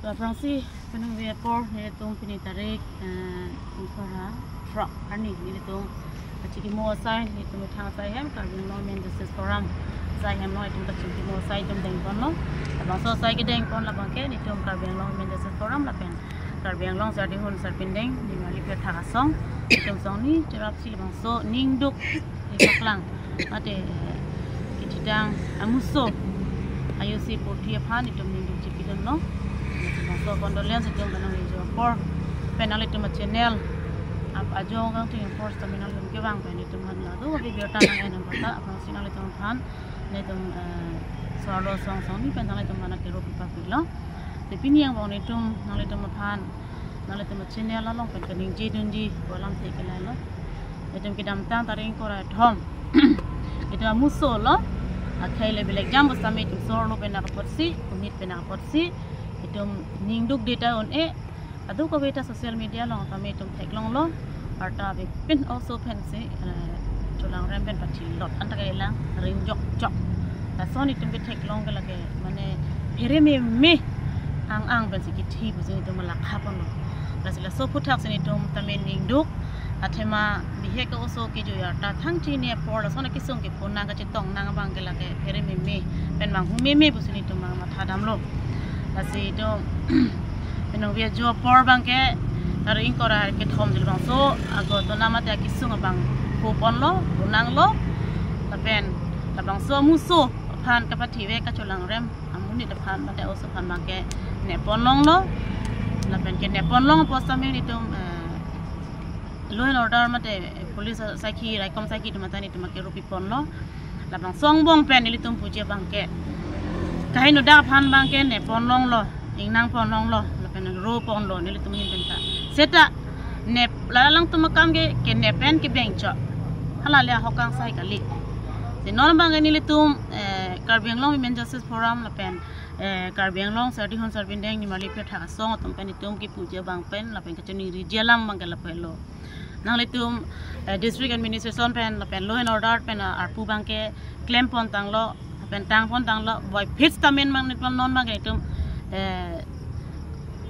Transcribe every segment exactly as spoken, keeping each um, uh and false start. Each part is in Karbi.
To aphrangsi penang apor nelitum pini tarik, eh, ingkoi ra throk arni nelitum kachikimo asai, nelitum methang asai ahem, Karbi Anglong Women Justice Forum asai ahem along itum kachikimo asai itum dengponlo. Labangso asai kedengpon labang ke nelitum Karbi Anglong Women Justice Forum lapen Karbi Anglong Sardihun Sarpindeng Nimarli Pethak Asong, itum songni cherapsi labangso ningduk ipaklang mate, eh, kethitang amuso ajoksi porthi aphan itum ningduk chipidunlo. Labangso condolence itum kanang rijor apor pen nanglitum channel ap ajong kangting apor stamina lum kevang pen itum han ladu video tanang enang kota aphrangsi nanglitum aphan nelitum, eh, so-arlo asong songni pen nanglitum aphan kero pipa pilo. Te pini angbong nelitum nanglitum aphan, nanglitum channel along pen kaningje dunji pu alamthe ke lahelo. Itum kedamtang tarik ingkoi ra thom itum amuso lo, akhei le belek jam pusitame itum so-arlo pen apotsi, unit pen apotsi itum ningduk data un-e, adu kave ta social media along tame itum theklonglo. Arta avepin oso pensi, eh, cholangrem pen pathi lot anta ke lang ring jokjok. Lason itum ketheklong ke lake mane phere meme ang ang pensi kithi pusi itum malakha ponlo. Lasi laso aphuthak si itum tame ningduk, athema bihek oso kejui arta thangthi ne apor lason akesung kepu nang kachetong nang abang ke lake phere meme pen manghu meme pusi itum mang matha damlo. Lasi itum penang via jo apor abang ke tarik ingkoi ra kethom labangso ago to nama te akesung abang pu ponlo, pu nanglo, lapen labangso amuso aphan kapathive kacholangrem amonit aphan mate oso aphan abang ke nepon longlo. Lapen ke nepon long apot sitame itum, eh, law and order mate police asai ke, raikom asai ke itum atan itum kero piponlo. Labangso angbong pen ilitum puji abang ke kaheno dak aphan abang ke nepon longlo, ingnang pon longlo, lapen ro ponlo nelitum ahin pen ta. Seta nep la alangtum akam ke, kenep pen kebeng chot. Hala le ahok kangsai kali. Si non abang ke nelitum, eh, Karbi Anglong Women Justice Forum lapen, eh, Karbi Anglong Sardihun Sarpindeng Nimarli Pethak Asong atum pen itum kepuji abang pen lapen kachiningriji alam abang ke lapu-an lo. Nanglitum, eh, district administration pen lapen law and order pen, ah, arpu abang ke klem pon tanglo, pen tang pon tanglo, boyphit sitame abang nelitum non abang ke itum, eh,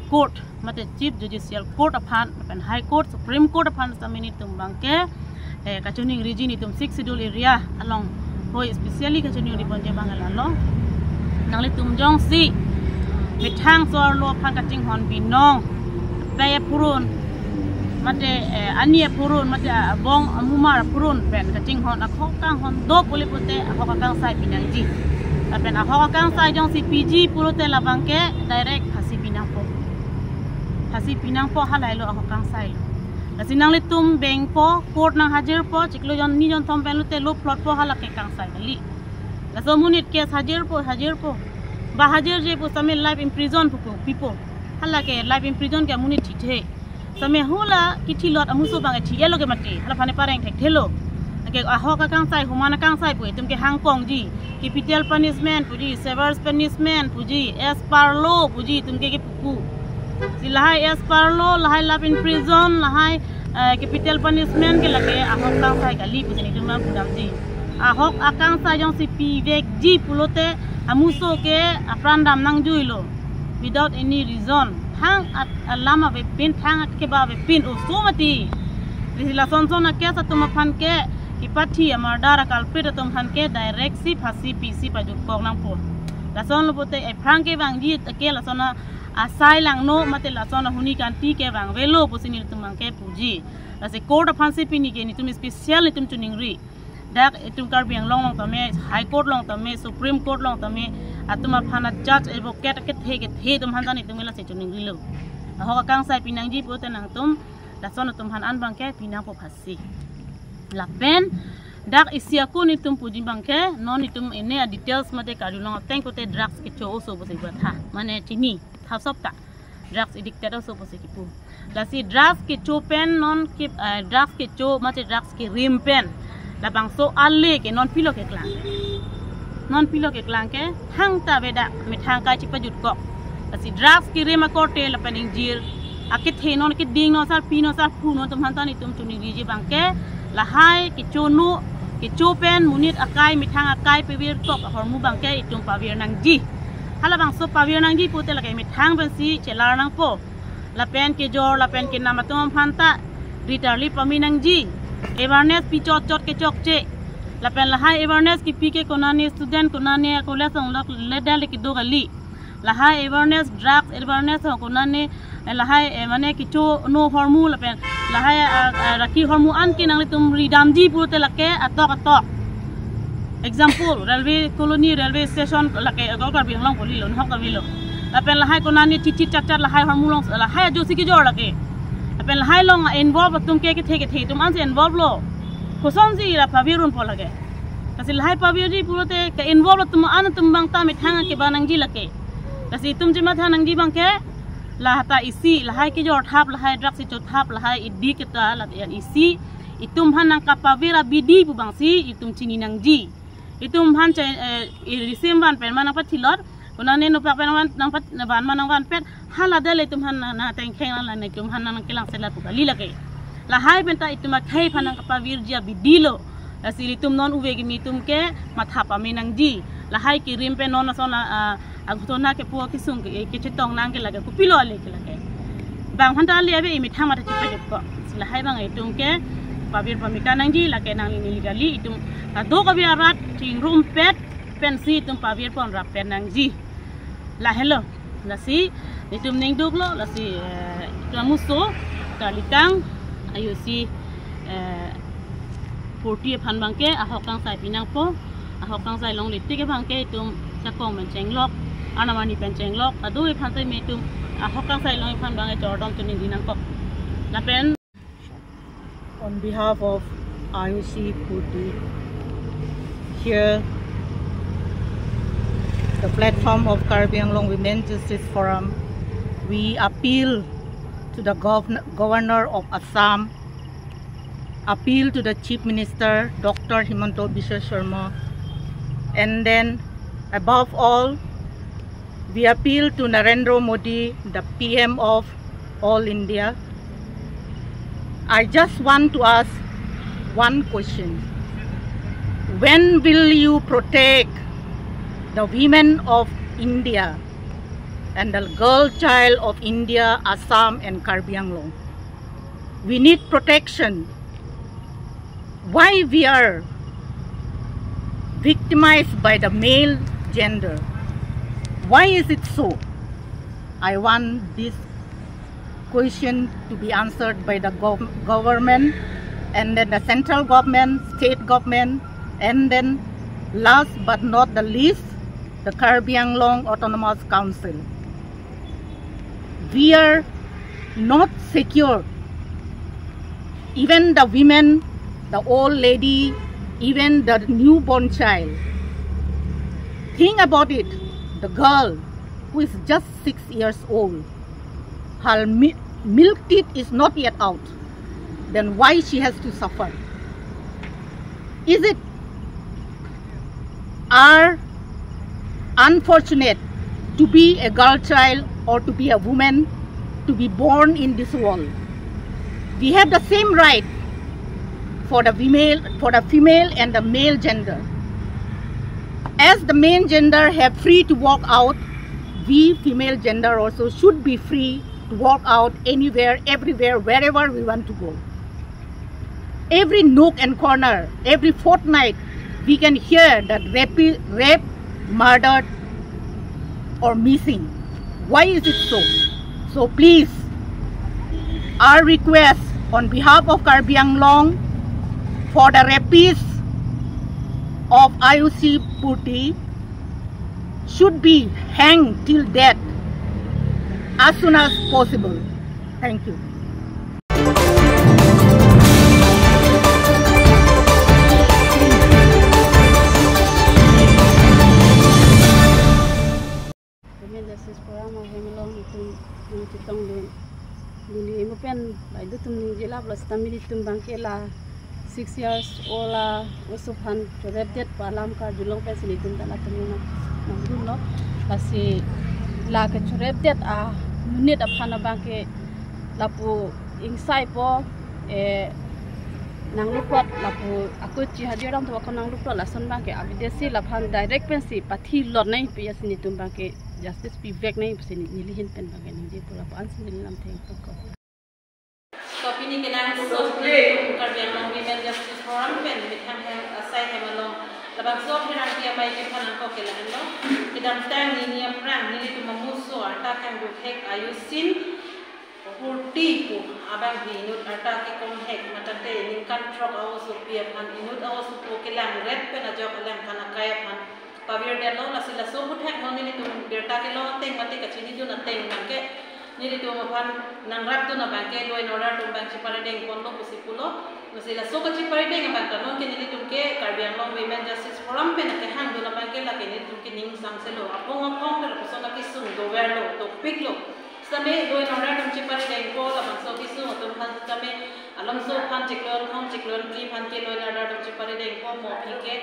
court mate Chief Judicial Court aphan pen High Court, Supreme Court aphan sitame itum abang ke, eh, kachiningriji itum Sixth Schedule area along hoi specially kachiningri ponji abang ke lalo. Nanglitum jongsi methang so-arlo aphan kachinghon binong, pei aphurun mate, eh, ani aphurun mate abong amumar aphurun pen kachinghon, ahok kanghon do pule pute ahok akangsai pinangji. Lapen ahok akangsai jongsi piji pulote labang ke direct phasi pinangpo. Phasi pinangpo, halailo ahok kangsai lo. Lasi nanglitum bengpo, court nanghajirpo, chiklo jon ni jon thom pen lote lo plot po, hala ke kangsai kali. Laso amonit case hajirpo, hajirpo. Ba hajirje pusitame life imprison pu pu pipo. Hala ke life imprison ke amonit thithe. Sitame hula kithilot amuso abang ke thi-etlo ke mati. Hala aphan pareng thekthelo. Ke ahok akangsai, human akangsai pu itum kehang kongji. Capital punishment puji, severe punishment puji, as per law puji itum ke kepu. Si lahai as per law, lahai life imprison, lahai, eh, capital punishment ke lake ahok kangsai kali pusi itum nangpudamji. Ahok akangsai jongsi pivekji pulote amuso ke apran dam nangjuilo without any reason. Thang at alam avepin, thang akeba avepin oso mati. Lasi lasonson a-case atum aphan ke, kipathi a-murder a-culprit atum aphan ke direct si phasi pisi pajutkok nangpo. Lasonlo pute ephrang kevangji ke lason asai langno mate lason ahuni kanti kevang avelo pusi nelitum abang ke puji. Lasi court aphansi pini ke nelitum special nelitum chiningri. Dak itum Karbi Anglong along tame, High Court along tame, Supreme Court along tame, atum aphan a-judge, advocate kethe kethe atum aphan ta nelitum lasi chiningrilo. Ahok akangsai pinangji pute nangtum Lason atum aphan an abangke pinangpo phasi. Lapen dak isi ako netum puji abangke, non netum ene a details mate karjulong ateng kote drugs kecho oso pusi batha. Mane chini, thasop ta. Drugs addicted oso pusi kipu. Lasi drugs kecho pen non ke, eh, drugs kecho mate drugs kerim pen labangso ale ke non pilo keklang. Non pilo keklang ke thangta beda methang akai chipajutkok. Lasi drugs kerim akorte lapen ingjir akethe non keding non sarpi non sarphu non atum aphan ta netum choningri abangke lahai kecho no kecho pen monit akai methang akai pavirkok ahormu abangke itum pavir nangji. Halabangso pavir nangji pute lake methang pensi chelar nangpo. Lapen kejor lapen kenam atum aphan ta rit arli pame nangji. Awareness pi chot chot kechokche. Lapen lahai awareness kipi ke konane student konane college along lok ledal kedo kali. Lahai awareness, drugs awareness ho konane, eh, lahai, eh, mane kecho no ahormu lapen lahai, ah, ah, raki ahormu an ke nanglitum ridamji pute lake atok atok. Example, railway colony, railway station lake ago Karbi Anglong poli lo, nhok Karbi lo. Lapen lahai konane chit chit chat chat lahai ahormu along, lahai ajo si kejor lake. Lapen lahai along involve atum ke kethe kethe atum ansi involve lo. Kosonsi ra pavir unpo lake. Lasi lahai pavirji pulote ke involve atum an atum abang ta methang keba nangji lake. Lasi itum chematha nangji abangke, lahata isi, lahai kejor thap, lahai drugs kecho thap, lahai addict ta, lata isi, itum aphan nangkapavir abidi pu abangsi itum chini nangji. Itum aphan che, eh, irisim van pen ma nangpathilot, konane nopak pen van nangpat, van ma nangvanpet, hala dele itum aphan na, na tengkheng la, na itum aphan nangkelang selat pu kali lake. Lahai pen ta itum akhei aphan nangkapavirji abidi lo. Lasi itum non uve kimi atum ke matha pame nangji. Lahai kerim pen non ason a, a, aguthona kepu kesung ke, kechetong nang ke lake, kopilo ale ke lake. Bang aphan ta ale ave imethang mate chepajepko. Lasi lahai abang itum ke pavir pameka nangji, lake nangli neli kali itum kadokave arat chingrumpet pensi itum pavir pon rap pen nangji. Lahelo, lasi netum ningduklo, lasi, eh, kamuso, kalikang, ayo si, eh, purti aphan abangke, ahok kangsai pinangpo, ahok kangsai longle tik abangke itum chakong pen chenglok, anamani pen chenglok, adu aphan te me itum, ahok kangsai long aphan abangke chordom tuning dinangkok. Lapen On behalf of I U C Purti, here the platform of Karbi Anglong Women Justice Forum, we appeal to the govern- governor of Assam, appeal to the Chief Minister Doctor Himanta Biswa Sarma, and then above all, we appeal to Narendra Modi, the P M of all India. I just want to ask one question. When will you protect the women of India and the girl child of India, Assam and Karbi Anglong? We need protection. Why we are victimized by the male gender? Why is it so? I want this question to be answered by the gov- government, and then the central government, state government, and then last but not the least, the Karbi Anglong Autonomous Council. We are not secure. Even the women, the old lady, even the newborn child. Think about it. The girl who is just six years old, her mi- milk teeth is not yet out. Then why she has to suffer? Is it are unfortunate to be a girl child or to be a woman, to be born in this world? We have the same right for the female, for the female and the male gender. As the male gender have free to walk out, we female gender also should be free to walk out anywhere, everywhere, wherever we want to go. Every nook and corner, every fortnight, we can hear that rape, rape, murdered, or missing. Why is it so? So please, our request on behalf of Karbi Anglong for the rapists of I U C Purti should be hanged till death as soon as possible. Thank you. Neli mo pen baideo atum ningje lap lo seta nelitum abangke la six years old a oso aphan chorepdet pu alam karjulong pensi nelitum ta latum nang nangdunlo. Lasi la kechorepdet amonit aphan abangke lapu ingsaipo, eh, nangluplot lapu ako chihadi orang tu ako nangluplot lason abangke avidesi laphan direct pensi pathi lot nangji pu ya si nelitum abangke justice pivek nangji pusi neli ahin pen abangke ningje pu lapu ansi neli lam theng toko. So pini kenangsot nelitum Karbi Anglong Women Justice Forum pen methang hem asai hem along labangso pherangke amei kephan angko kelang lo. Kedamtang nini aphrang nelitum amuso arta kangdukhek ayu sin forty pu abang hi inut arta kekomhek mate ningkan throk a-osopi aphan inut a-osopo kelangret pen ajok alangphan akai aphan pavirdetlo. Lasi laso aphuthak non nelitum birta kelong ateng mate kachinidun ateng abangke nelitum aphan nangrapdun abangke law and order atum abang cheparideng ponlo pusi pulo. Lasi laso kacheparideng abang ta nonke nelitum ke Karbi Anglong Women Justice Forum pen kehangdun abangke lake nelitum ke ning samselo, aphong aphong ta lapuson akesung doverlo, dopiklo. Sitame law and order atum cheparidengpo, labangso akesung atum aphan sitame alomso aphan chiklo kethom chiklo phli aphan ke law and order atum cheparidengpo, mo aphi ke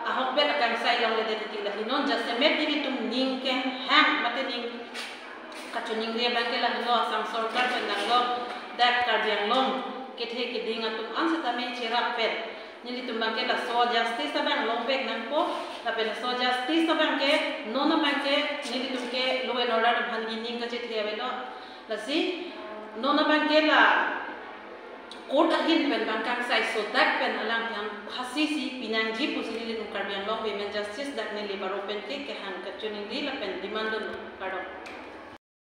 ahokpet akangsai longledet titi. Lasi non jasemet nelitum ning kehang mate ning kachiningri abangke lahelo, Assam sorkar pen danglo dak Karbi Anglong kethe keding atum an sitame cherap pen nelitum abangke laso justice abang longvek nangpo, lapen laso justice abangke non abangke nelitum ke law and order aphan ning kachethe avelo. Lasi non abangke la court ahin pen abang kangsai sodak pen alangphan phasi si pinangji pusi nelitum Karbi Anglong Women Justice dak neli baro pen ke kehang kachiningri lapen demand dunlo, kardom.